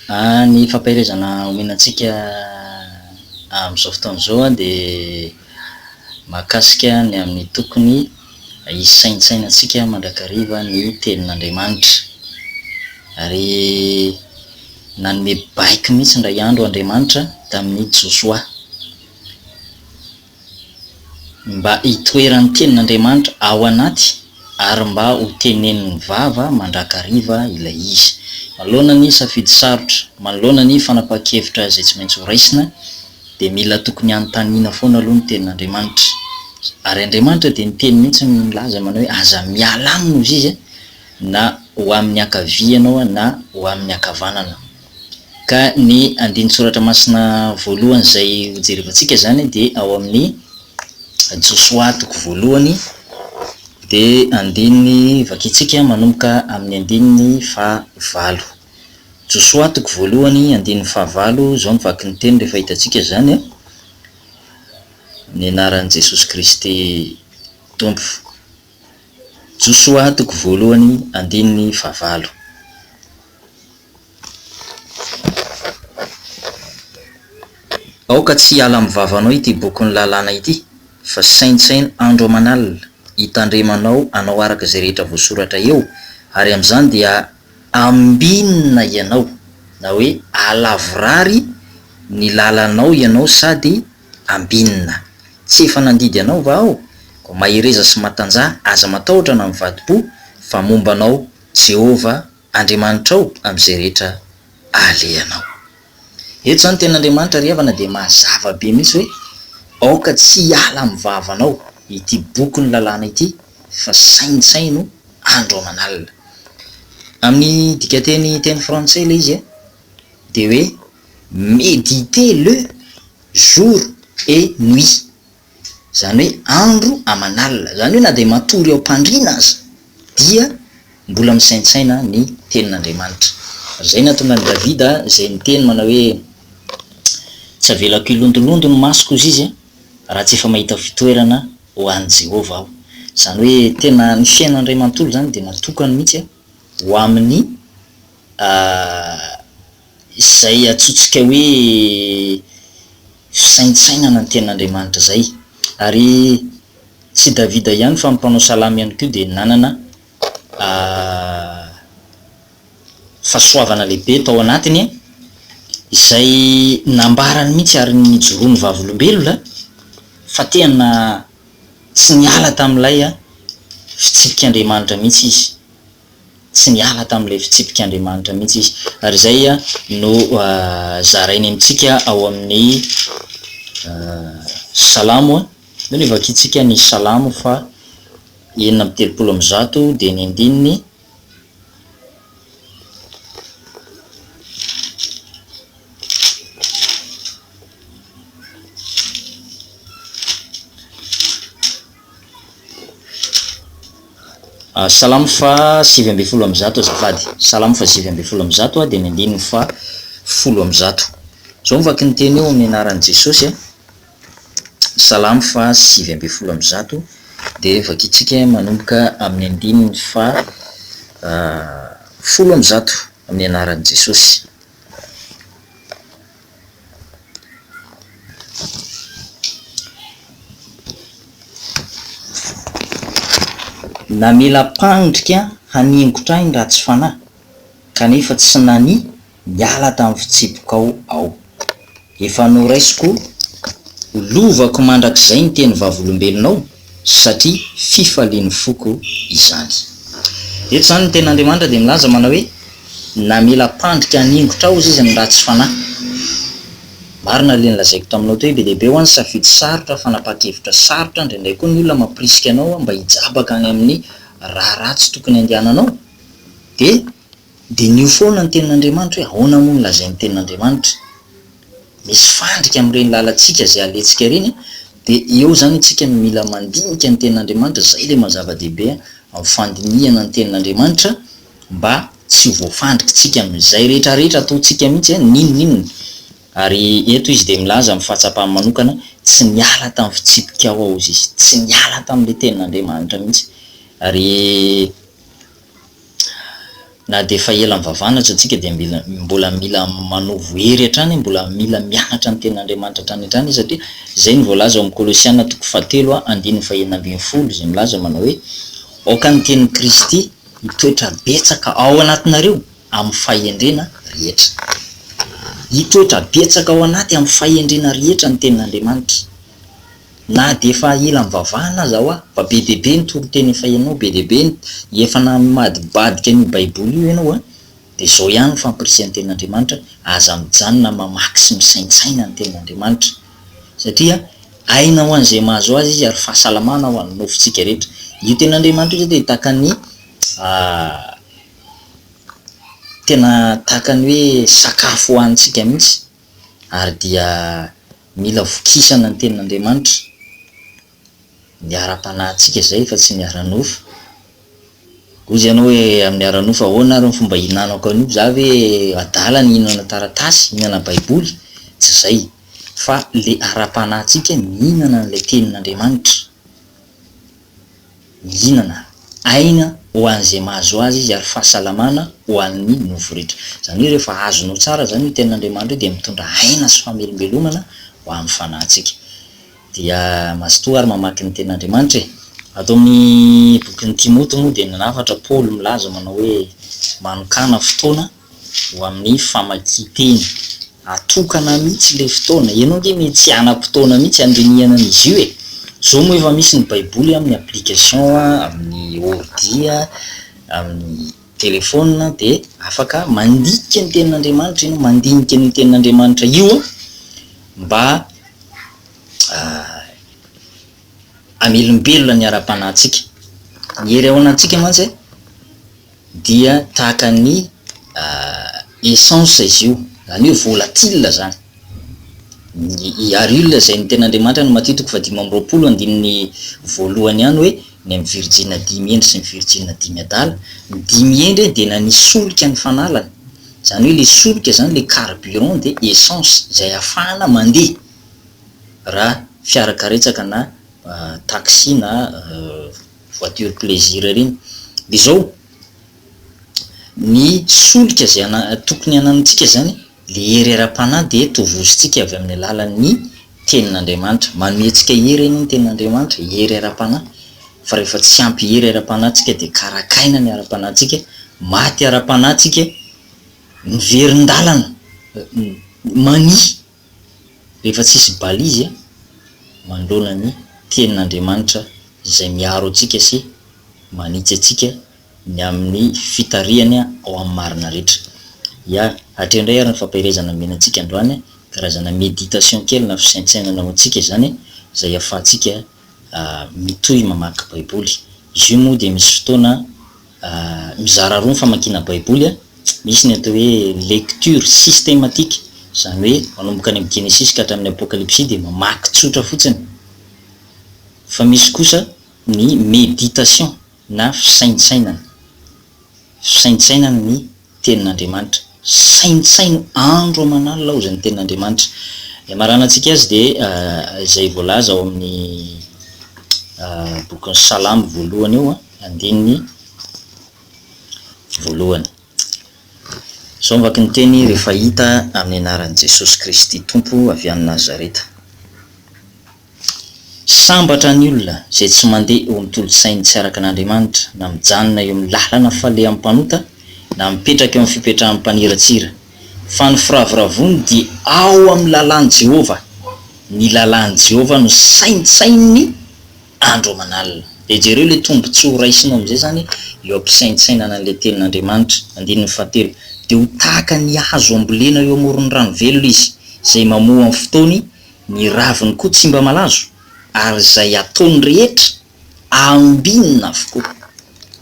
Ny fampaherezana omena antsika amin'izao fotoana izao dia mahakasika ny amin'ny tokony hisaintsainantsika mandrakariva ny Tenin'Andriamanitra. Ary nanome baiko mihitsy indray andro Andriamanitra tamin'i Josoa. Mba hitoeran'ny tenin'Andriamanitra ao anaty ary mba ho tenenin'ny vava mandrakariva ilay izy. Manoloana ny safidy sarotra, manoloana ny fanapahan-kevitra izay tsy maintsy horaisina, dia mila tokony hanontaniana foana aloha ny tenin'Andriamanitra. Ary Andriamanitra dia niteny mihitsy nilaza manao hoe aza miala aminy hozy izy na ho amin'ny ankavia ianao na ho amin'ny ankavanana. Ka ny andinin-tsoratra masina voalohany izay hojerevantsika izany dia ao amin'ny Josoa toko voalohany dia andininy vakintsika manomboka amin'ny andininy fahavalo. Josoa toko voalohany andininy fahavalo, izao no vakin'ny teny rehefa hitantsika izany an, amin'ny anaran'i Jesosy Kristy Tompo. Josoa toko voalohany andininy fahavalo. Aoka tsy hiala amin'ny vavanao ity bokin'ny lalàna ity, fa saintsaino andro aman'alina, hitandremanao hanao araka izay rehetra voasoratra eo, ary amin'izany dia ambinina ianao, na hoe hahalavorary ny lalanao ianao sady ambinina. Tsy efa nandidy anao va Aho? Koa mahereza sy matanjaha, aza matahotra na mivadi-po, fa momba anao Jehovah Andriamanitrao amin'izay rehetra alehanao. Eto izany ny tenin'Andriamanitra ry havana dia mazava be mihitsy hoe aoka tsy hiala amin'ny vavanao ity bokin'ny lalàna ity fa saintsaino andro aman'alina. Amin'ny dikanteny teny frantsay ilay izy dia hoe méditez le jour et nuit. Izany hoe andro aman'alina. Izany hoe na dia matory ao am-pandriana aza dia mbola misaintsaina ny tenin'Andriamanitra. Ary izay nahatonga an'i Davida izay niteny manao hoe, Tsy avelako hilondolondo ny masoko hozy izy raha tsy efa mahita fitoerana ho an'i Jehovah aho. Izany hoe tena ny fiainany iray manontolo izany dia natokany mihitsy ho amin'ny izay antsointsika hoe fisaintsainana ny Tenin'Andriamanitra izay. Ary tsy Davida ihany fa ny mpanao salamo ihany koa dia nanana fahasoavana lehibe tao anatiny izay nambarany mihitsy ary nijoroany vavolombelona fa tena tsy niala tamin'ilay fitsipik'Andriamanitra mihitsy izy. Tsy niala tamin'ilay fitsipik'Andriamanitra mihitsy izy. Ary izay no zarainy amintsika ao amin'ny Salamo. Aleo vakintsika ny Salamo faha 136 dia ny andininy. Salamo faha 119 azafady. Salamo faha 119 dia ny andininy faha 110. Izao no vaky ny teny eo amin'ny anaran'i Jesosy a. Salamo faha 119 dia vakintsika manomboka amin'ny andininy faha 110 amin'ny anaran'i Jesosy. Namela mpandrika haningotra ahy ny ratsy fanahy, kanefa tsy nania niala tamin'ny fitsipikao aho. Efa noraisiko ho lovako mandrakizay ny teny vavolombelonao, satria fifalian'ny foko izany. Eto izany ny tenin'Andriamanitra dia milaza manao hoe, Namela mpandrika haningotra aho izy ny ratsy fanahy. Marina ilay nolazaiko taminao teo hoe be dia be hoa ny safidy sarotra, fanapahan-kevitra sarotra, indraindray koa ny olona mampirisika anao mba hijabaka any amin'ny raharaha tsy tokony handehananao. Dia diniho foana ny tenin'Andriamanitra hoe ahoana moa no lazain'ny tenin'Andriamanitra. Misy fandrika amin'ireny lalantsika izay alentsika ireny dia eo izany isika no mila mandinika ny tenin'Andriamanitra, izay ilay maha zava-dehibe amin'ny fandinihana ny tenin'Andriamanitra mba tsy ho voafandrikitsika amin'izay rehetra rehetra ataontsika mihitsy n'inon'inona. Ary eto izy dia milaza amin'ny fahatsapany manokana, tsy niala tamin'ny fitsipikao aho hozy izy, tsy niala tamin'ilay tenin'Andriamanitra mihitsy. Ary. Na dia efa ela nivavahana aza tsika dia mila mbola mila manovo hery hatrany, mbola mila mianatra ny tenin'Andriamanitra hatrany hatrany satria izay no voalaza ao amin'ny Kolosiana toko fahatelo andininy fahenina ambinifolo izay milaza manao hoe, Aoka ny tenin'i Kristy hitoetra betsaka ao anatinareo amin'ny fahendrena rehetra. Hitoetra betsaka ao anaty amin'ny fahendrena rehetra ny tenin'Andriamanitra. Na dia efa ela nivavahana aza hoa, fa be dia be ny toriteny efa henonao, be dia be ny efa namadibadika an'io baiboly io ianao an, dia izao ihany ny fampirisihan'ny tenin'Andriamanitra, aza mijanona mamaky sy misaintsaina ny tenin'Andriamanitra, satria aina ho an'izay mahazo azy izy ary fahasalamana ho an'ny nofontsika rehetra. Io tenin'Andriamanitra io zao dia tahaka ny tena tahaka ny hoe sakafo hohanintsika mihitsy, ary dia Mila vokisana ny tenin'Andriamanitra, ny ara-panahintsika izay fa tsy ny ara-nofo. Hozy ianao hoe amin'ny ara-nofo ahoana ary ny fomba hihinanako an'io? Za ve adala ny hihinana taratasy, hihinana baiboly? Tsy izay fa le ara-panahintsika mihinana an'ilay tenin'Andriamanitra. Mihinana. Aina ho an'izay mahazo azy izy ary fahasalamana ho an'ny nofo rehetra. Izany hoe rehefa azonao tsara izany io tenin'Andriamanitra io dia mitondra aina sy famelombelomana ho an'ny fanahintsika. Dia mazotoa ary mamaky ny tenin'Andriamanitra e! Ato amin'ny bokin'i Timoty moa dia nanafatra Paoly milaza manao hoe manokàna fotoana ho amin'ny famakian-teny. Atokana mihitsy ilay fotoana. Ianao ange mety tsy hanam-potoana mihitsy handinihana an'izy io e! Izao moa efa misy ny baiboly amin'ny application, amin'ny ordi, amin'ny telephone dia afaka mandika ny tenin'Andriamanitra ianao, mandinika an'io tenin'Andriamanitra io mba hamelombelona ny ara-panahintsika. Ny hery ao anatintsika mantsy dia tahaka ny essence izy io, izany hoe volatile izany. Ny ary olona izay ny tenin'Andriamanitra no Matio toko fahadimy amby 20 andininy voalohany ihany hoe ny amin'ny virjina dimy hendry sy ny virjina dimy adala. Ny dimy hendry dia nanisy solika ny fanalany, izany hoe ilay solika izany ilay carburant dia essence izay ahafahana mandeha raha fiara karetsaka na taxi na voiture plaisir ireny. Dia izao, ny solika izay ana- tokony hananantsika izany, ilay hery ara-panahy dia tovozintsika avy amin'ny alalan'ny Tenin'Andriamanitra. Manome antsika hery anie ny Tenin'Andriamanitra, hery ara-panahy, fa rehefa tsy ampy hery ara-panahy tsika dia karakaina ny ara-panahintsika, maty ara-panahy tsika, miverin-dalana, mania. Rehefa tsisy balise manoloana ny tenin'Andriamanitra izay miaro antsika sy manitsy antsika ny amin'ny fitarihany ao amin'ny marina rehetra. Ya, hatreo indray ary ny fampaherezana nomena antsika androany, karazana méditation kely na fisaintsainana ho antsika izany izay ahafahantsika mitohy mamaky Baiboly. Izy io moa dia misy fotoana Mizara roa ny famakiana Baiboly, misy ny atao hoe lecture systématique, izany hoe manomboka any amin'ny Genesisy ka hatramin'ny Apokalypsy dia mamaky tsotra fotsiny, fa misy kosa ny méditation na fisaintsainana, fisaintsainana ny Tenin'Andriamanitra. Saintsaino andro aman'alina hozy ny Tenin'Andriamanitra. Ny hamaranantsika azy dia izay voalaza ao amin'ny bokin'ny Salamo voalohany eo, andininy voalohany. Izao ny vaky ny teny rehefa hita amin'ny anaran'i Jesosy Kristy Tompo avy any Nazareta. Sambatra ny olona izay tsy mandeha eo amin'ny tolo-tsainy tsy araka an'Andriamanitra, na mijanona eo amin'ny lalana falehan'ny mpanota, na mipetraka eo amin'ny fipetrahan'ny mpaniratsira. Fa ny firavoravoany dia ao amin'ny lalàn'i Jehovah, ny lalàn'i Jehovah no saintsaininy andro aman'alina. Dia jereo ilay tombontsoa raisinao amin'izay izany eo am-pisaintsainana an'ilay Tenin'Andriamanitra. Andininy fahatelo, Dia ho tahaka ny hazo ambolena eo amoron'ny rano velona izy, izay mamoa amin'ny fotoany, Ny raviny koa tsy mba malazo, ary izay ataony rehetra ambinina avokoa.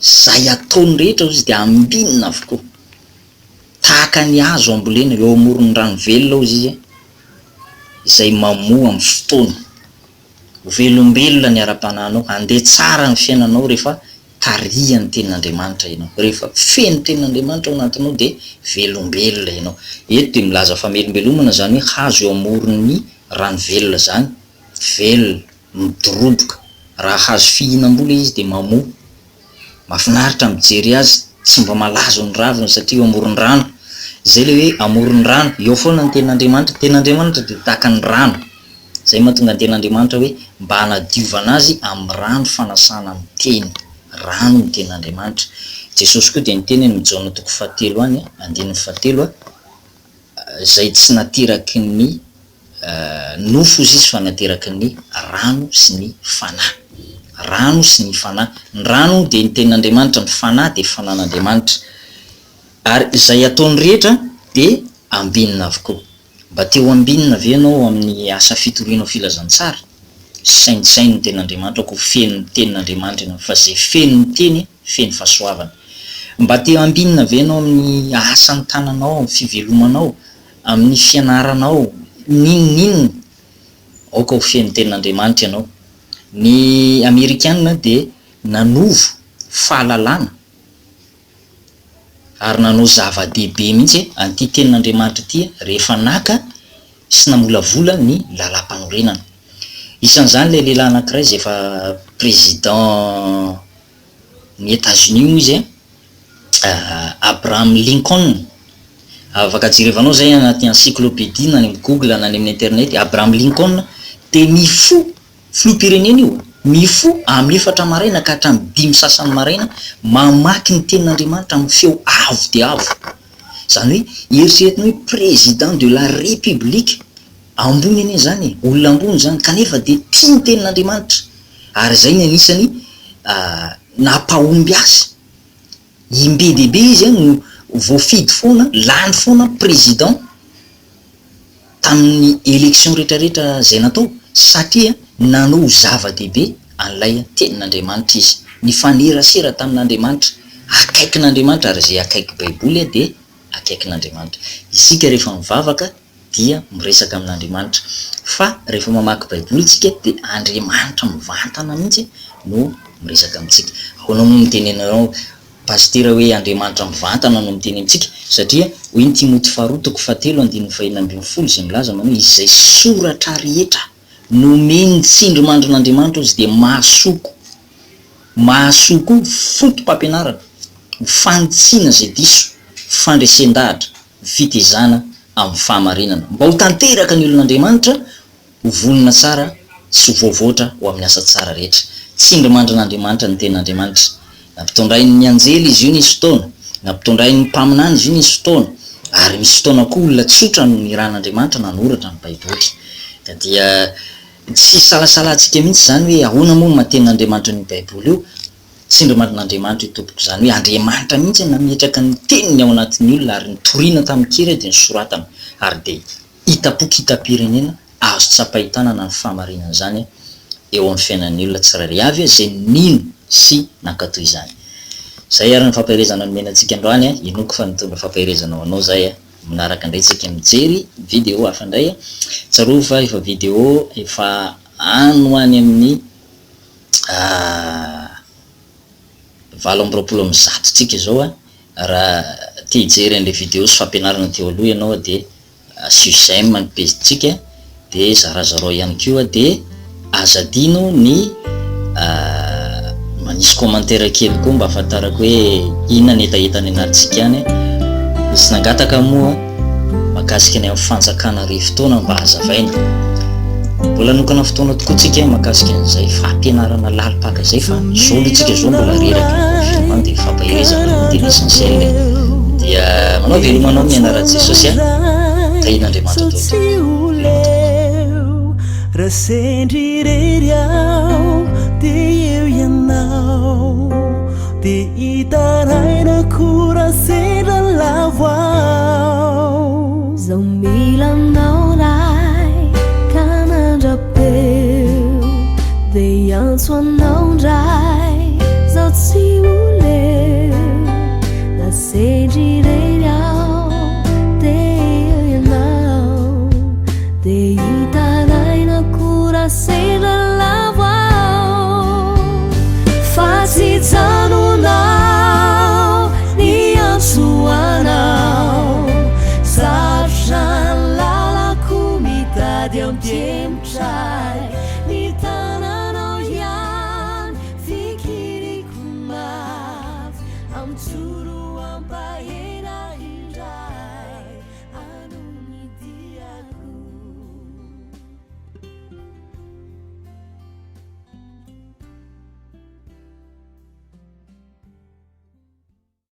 Izay ataony rehetra hozy dia ambinina avokoa. Tahaka ny hazo ambolena eo amoron'ny rano velona hozy izy, izay mamoa amin'ny fotoana. Ho velombelona ny ara-panahinao, handeha tsara ny fiainanao rehefa tarihan'ny tenin'Andriamanitra ianao. Rehefa feno tenin'Andriamanitra ao anatinao dia velombelona ianao. Eto dia milaza famelombelomana izany hoe hazo eo amoron'ny rano velona izany, velona, midoroboka. Raha hazo fihinam-bola izy dia mamoa. Mahafinaritra mijery azy. Tsy mba malazo ny raviny satria eo amoron-drano. Izay ilay hoe amoron-drano. Eo foana ny tenin'Andriamanitra. Ny tenin'Andriamanitra dia tahaka ny rano. Izay mahatonga ny tenin'Andriamanitra hoe mba hanadiovana azy amin'ny rano fanasana amin'ny teny. Rano ny tenin'Andriamanitra. Jesosy koa dia niteny any amin'ny Jaona toko fahatelo any, andininy fahatelo, izay tsy nateraky ny nofo hozy izy fa nateraky ny rano sy ny fanahy. Rano sy ny fanahy. Ny rano dia ny tenin'Andriamanitra, ny fanahy dia fanan'Andriamanitra. Ary izay ataony rehetra dia ambinina avokoa. Mba te ho ambinina ve ianao amin'ny asa fitorianao filazantsara? Saintsaino ny tenin'Andriamanitra, aoka ho feno ny tenin'Andriamanitra ianao, fa izay feno ny teny, feno fahasoavana. Mba te ho ambinina ve ianao amin'ny asan'ny tananao, amin'ny fivelomanao, amin'ny fianaranao, n'inon'inona? Aoka ho feno tenin'Andriamanitra ianao. Ny Amerikana dia nanovo fahalalana. ary nanao zava-dehibe mihitsy an'ity tenin'Andriamanitra ity rehefa naka sy namolavola ny lalàmpanorenana. Isan'izany ilay lehilahy anankiray izay efa président ny Etats-Unis moa izy, Abraham Lincoln. Afaka jerevanao izay anaty encyclopédie na any amin'ny Google na any amin'ny internet, Abraham Lincoln dia mifoha Filoham-pirenena io, mifoha amin'ny efatra maraina ka hatramin'ny dimy sasany maraina mamaky ny tenin'Andriamanitra amin'ny feo avo dia avo. Izany hoe eritreretina hoe président de la république, ambony anie izany e, olona ambony izany, kanefa dia tia ny tenin'Andriamanitra. Ary izay ny anisany nampahomby azy. Imbe dia be izy no voafidy foana, lany foana président. tamin'ny élection retraretra izay natao satria nanao ho zava-dehibe an'ilay tenin'Andriamanitra izy. Nifanerasera tamin'Andriamanitra, akaikin'Andriamanitra ary izay akaiky baiboly dia akaikin'Andriamanitra. Isika rehefa mivavaka dia miresaka amin'Andriamanitra fa rehefa mamaky baiboly isika dia Andriamanitra mivantana mihitsy no miresaka amintsika. Ahoana moa no itenenanao Pasitera hoe Andriamanitra mivantana no miteny amintsika, satria hoy ny Timoty faharoa toko fahatelo andininy fahenina ambinifolo izay milaza manao hoe izay soratra rehetra nomen'ny tsindrimandrin'Andriamanitra ozy dia mahasoa koa mahasoa koa foto-pampianarana, ho fanitsiana izay diso, fandresen-dahatra, fitezana amin'ny fahamarinana, mba ho tanteraka ny olon'Andriamanitra, Ho vonona tsara sy ho voavoatra ho amin'ny asa tsara rehetra. Tsindrimandrin'Andriamanitra ny Tenin'Andriamanitra. Nampitondrain'ny anjely izy io nisy fotoana, nampitondrain'ny mpaminany izy io nisy fotoana, ary misy fotoana koa olona tsotra no nirahan'Andriamanitra nanoratra ny Baiboly. Ka dia tsy isalasalantsika mihitsy izany hoe ahoana moa no maha Tenin'Andriamanitra an'io Baiboly io. Tsindrimandrin'Andriamanitra io tompoko izany hoe Andriamanitra mihitsy no nametraka ny Teniny ao anatin'ny olona ary nitoriana tamin-kery dia nosoratana ary dia Hitam-poko hitam-pirenena azo tsapain-tanana ny fahamarinan'izany eo amin'ny fiainan'ny olona tsirairay avy izay nino sy nankatò izany. Izay ary ny fampaherezana nomena antsika androany, inoako fa nitondra fampaherezana ho anao izay. Manaraka indray tsika mijery video hafa indray. Tsarovy fa efa video efa any ho any amin'ny 128 tsika izao. Raha te hijery an'ilay video sy fampianarana teo aloha ianao dia Asio j'aime ny pejintsika dia zarazarao ihany koa dia aza adino ny manisy commentaire kely koa mba ahafantarako hoe inona ny hetaheta any anatintsika any. Nisy nangataka moa mahakasika ny amin'ny fanjakana arivo taona mba hazavaina. Mbola hanokana fotoana tokoa tsika mahakasika an'izay fampianarana lalim-paka izay fa zao aloha tsika zao mbola reraky ny confinement dia fampaherezana aloha no tena essentiel e. Dia manao veloma anao amin'ny anaran'i Jesosy a. Tahian'Andriamanitra daholo tompoko. Veloma tompoko. Raha sendra irery aho dia eo ianao Dia hitaraina koa raha sendra lavo aho. Zaho mila anao ray ka mandra-peo Dia hiantso anao ndray zaho tsy ho leo Na sendra irery aho dia eo ianao Dia hitaraina koa raha sendra lavo aho Fa tsy hijanonao ny antso anao Sarotra ny lalako mitady hampihemotra ahy.